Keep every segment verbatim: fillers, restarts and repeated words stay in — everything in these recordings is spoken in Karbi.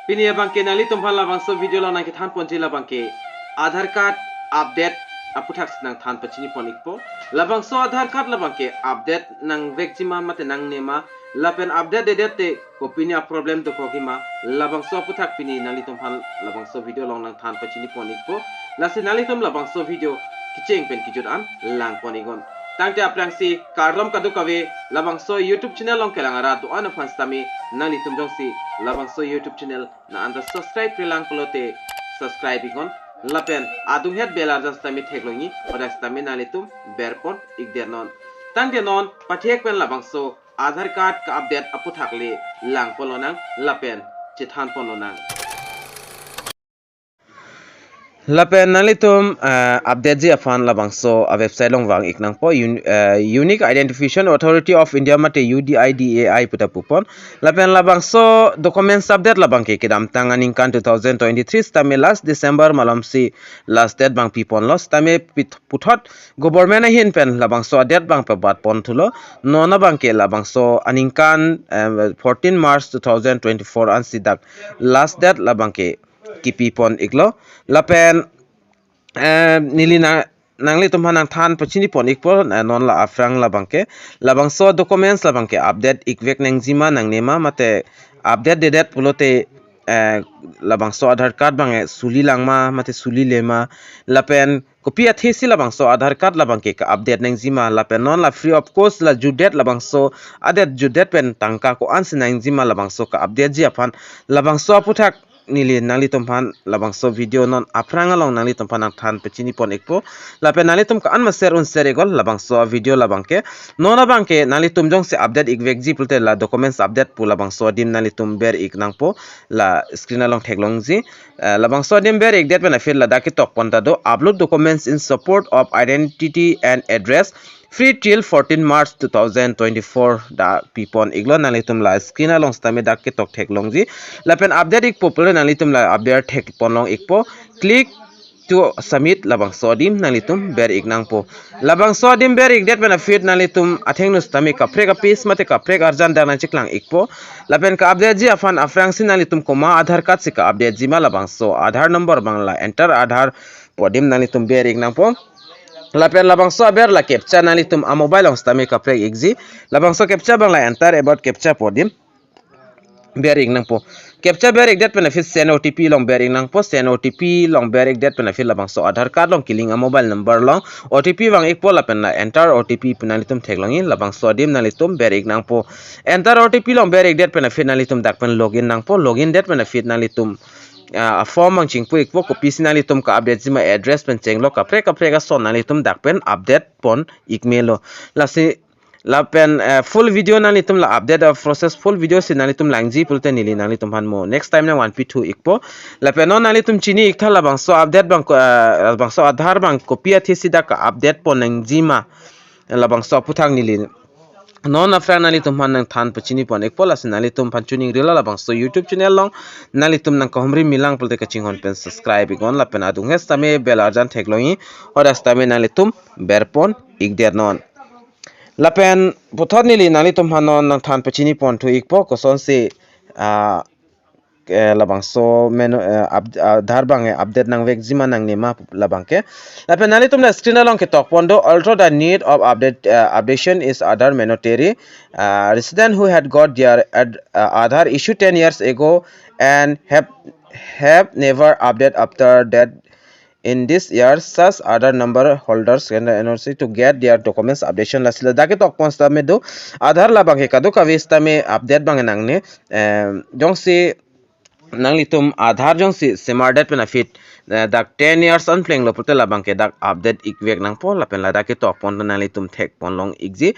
Pini abangke nanglitum aphan labangso video along nangkethan ponji labangke Aadhaar card update aputhak nangthan pachini pon ikpo. Labangso Aadhaar card labangke update nangvekji ma mate nangne ma, lapen update dedet te kopine a-problem dokokji ma, labangso aputhak pini nanglitum aphan labangso video along nangthan pachini pon ikpo. Lasi nanglitum labangso video kecheng pen kejut an lang pon iknon. Tangte aphrangsi kardom kadokave, labangso YouTube channel along kelang arat do-an aphan sitame nanglitum jongsi labangso YouTube channel nang-anta subscribe-re lang pulote subscribe iknon. Lapen adunghet bell arjan sitame theklongji, hadak sitame nanglitum berpon ikdetnon. Tangte non pathek pen labangso Aadhaar card ka-update aputhak le lang ponlonang lapen chethan ponlonang. Lapen nanglitum, eh, update ji aphan labangso a-website along vang ik nangpo, Un-, eh, Unique Identification Authority of India mate U D I D A I puta pupon. Lapen labangso documents update labangke kedamtang aningkan two thousand twenty-three sitame last December malomsi last date abang piponlo, sitame pit-, puthot government ahin pen labangso a-date abang pabat pon thulo. Non abangke labangso aningkan, eh, fourteen March two thousand twenty-four ansi dak last date labangke kipi pon iklo. Lapen, eh, neli na nanglitum aphan nangthan pachini pon ikpo, eh, non la aphrang labangke, labangso documents labangke update ikvek nangji ma nangne ma mate update dedet pulote, eh, labangso Aadhaar card abang, eh, suli lang ma mate suli le ma, lapen kopi athesi labangso Aadhaar card labangke ka-update nangji ma, lapen non la free of cost la jutdet labangso a-date jutdet pen tangka ko-ansi nangji ma labangso ka-update ji aphan, labangso aputhak neli nanglitum aphan labangso video non aphrang along nanglitum aphan nangthan pachini pon ikpo. Lapen nanglitum ko-an ma share un share iknon labangso video labangke. Non abangke nanglitum jongsi update ikvekji pulote la documents update pu labangso adim nanglitum ber ik nangpo, la screen along theklongji. Eh, labangso adim ber ikdet pen aphi ladak ketok pon ta do, upload documents in support of identity and address free till fourteen March two thousand twenty-four dak pipon iklo. Nanglitum la screen along sitame dak ketok theklongji. Lapen update ikpo pulote nanglitum la aber thek ponlong ikpo. Click to submit labangso adim nanglitum ber ik nangpo. Labangso adim ber ikdet pen aphi nanglitum athengno sitame kaprek a-page mate kaprek arjan dak nangcheklang ikpo. Lapen ka-update ji aphan aphrangsi nanglitum komat Aadhaar card si ka-update ji ma labangso Aadhaar number abang la enter Aadhaar pu adim nanglitum ber ik nangpo. Lapen labangso aber la captcha nanglitum a-mobile along sitame kaprek ikji. Labangso captcha abang la enter about captcha pu adim ber ik nangpo. Captcha ber ikdet pen aphi send O T P along ber ik nangpo. Send O T P along ber ikdet pen aphi labangso Aadhaar card along kelink a-mobile number along O T P vang ikpo lapen la enter O T P pu nanglitum theklongji. Labangso adim nanglitum ber ik nangpo. Enter O T P along ber ikdet pen aphi nanglitum dak pen login nangpo. Login det pen aphi nanglitum, ah, a-form abang chingpu ikpo, kopisi nanglitum ka-update ji ma address pen chenglo, kaprek kaprek ason nanglitum dak pen update pon ik melo. Lasi lapen, eh, full video nanglitum la update a-process full video si nanglitum langji pulote neli nanglitum aphan mo next time nangvanpi thu ikpo. Lapen non nanglitum chini iktha labangso update abang ko-, eh, labangso Aadhaar abang kopi athesi dak ka-update pon nangji ma, labangso aputhak neli non aphrang nanglitum aphan nangthan pachini pon ikpo. Lasi nanglitum aphan chuning rila labangso YouTube channel along nanglitum nangkahumri milang pulote kachinghon pen subscribe iknon lapen adunghet sitame bell arjan theklongji, hadak sitame nanglitum berpon ikdetnon. Lapen puthot neli nanglitum aphan non nangthan pachini pon thu ikpo kosonsi, ah, eh, labangso menu, eh, up-, Aadhaar abang, eh, update nangvekji ma nangne ma labangke. Lapen nanglitum la screen along ketok pon do, although the need of update, eh, updation is Aadhaar mandatory, uh, resident who had got their ad-, uh, Aadhaar issued ten years ago and have, have never updated after that in this year, such Aadhaar number holders can N O C to get their documents updation. Lasi ladak ketok pon sitame do, Aadhaar labangke kadokave sitame update abang nangne, em, jongsi nanglitum Aadhaar jongsi semardet pen aphi, eh, dak ten years an plenglo pulote labangke dak update ikvek nangpo lapen ladak ketok pon nanglitum thek ponlong ikji.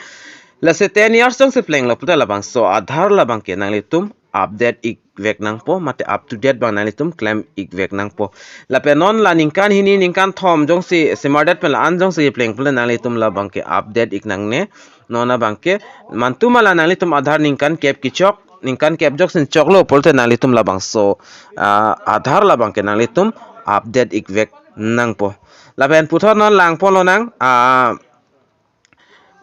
Lasi ten years jongsi plenglo pulote labangso Aadhaar labangke nanglitum update ikvek nangpo mate up to date abang nanglitum klem ikvek nangpo. Lapen non la ningkan hini ningkan thom jongsi semardet pen la-an jongsi pleng pulote nanglitum labangke update ik nangne. Non abangke mantu ma la nanglitum Aadhaar ningkan kep kechok, ningkan kep joksin choklo pulote nanglitum labangso, ah, Aadhaar labangke nanglitum update ikvek nangpo. Lapen puthot non lang ponlonang, ah,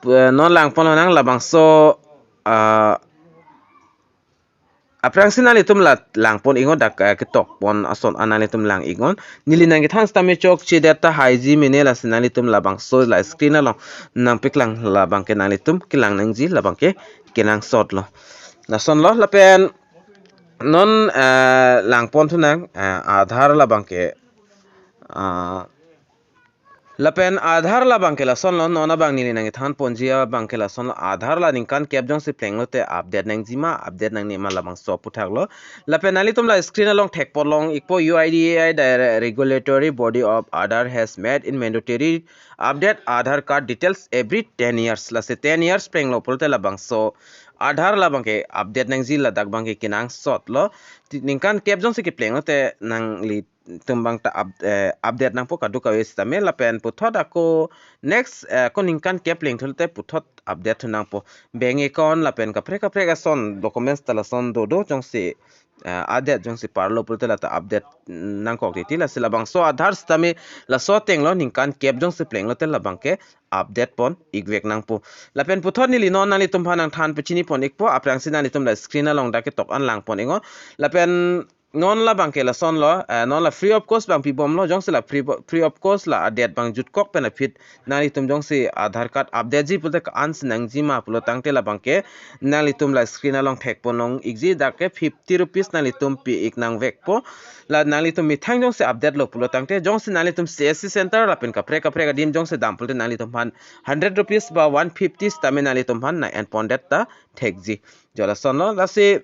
pu-, non lang ponlonang labangso, ah, Aphrangsi nanglitum la langpon iknon, dak, eh, ketok pon ason an nanglitum lang iknon. Neli nangkethan sitame chokchedet ta haiji mene, lasi nanglitum labangso la screen along nangpeklang labangke nanglitum kelang nangji labangke kenangsot lo. Lasonlo lapen non, eh, langpon thunang, eh, Aadhaar labangke, ah, lapen Aadhaar labangke lasonlo, non abang neli nangkethan ponji abangke lasonlo, Aadhaar la ningkan kep jongsi plenglote update nangjima, update nangne ma labangso aphuthak lo. Lapen nanglitum la screen along thekponlong ikpo, U I D A I, the regulatory body of Aadhaar, has made it mandatory update Aadhaar card details every ten years. Lasi ten years plenglo pulote labangso Aadhaar labangke update nangji, ladak abangke kenangsot lo. Ti-, ningkan kep jongsi keplenglote nanglitum abang ta up-, eh, update nangpo kadokave sitame. Lapen puthot ako next, eh, ako ningkan kep plengthulote puthot update thu nangpo. Bank account lapen kaprek kaprek ason documents ta lason dodo, jongsi, eh, update jongsi parlo pulote lata update nangkok titi. Lasi labangso Aadhaar sitame laso atenglo, ningkan kep jongsi plenglote labangke update pon ikvek nangpo. Lapen puthot neli non nanglitum aphan nangthan pachini pon ikpo, aphrangsi nanglitum la screen along dak ketok an langpon iknon. Lapen non labangke lasonlo, eh, non la free of cost abang pibomlo, jongsi la free bo-, free of cost la adet abang jutkok pen aphi nanglitum jongsi Aadhaar card update ji pulote ko-ansi nangjima pulo tangte labangke nanglitum la screen along thekponlong ikji, dak ke fifty rupees nanglitum pi ik nangvekpo. La nanglitum methang jongsi update lo pulo tangte, jongsi nanglitum C S C center lapen kaprek kaprek adim jongsi dam pulote nanglitum aphan hundred rupees ba one fifty sitame nanglitum aphan nang-enpondet ta thekji. Jo lasonlo, lasi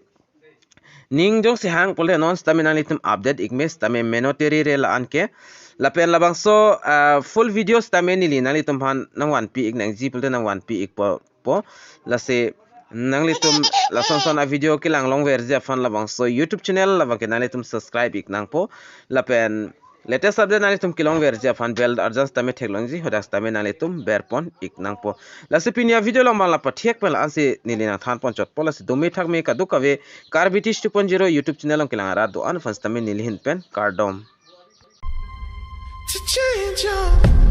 ning jongsi hang pulote non sitame nanglitum update ikme sitame mandatory re la-an ke. Lapen labangso, ah, full video sitame neli nanglitum aphan nangvanpi ik nangji pulote nangvanpi ikpo po. Lasi nanglitum lason son avideo kelang longverji aphan labangso YouTube channel labangke nanglitum subscribe ik nangpo. Lapen latest update nanglitum kelongverji aphan bell arjan sitame theklongji, hadak sitame nanglitum berpon ik nangpo. Lasi pini avideo along abang la pathiek pen la-ansi neli nangthan ponchotpo. Lasi dome thakme kadokave Karbi Tish two point zero YouTube channel along kelang arat do-an aphan sitame neli ahin pen kardom. To change your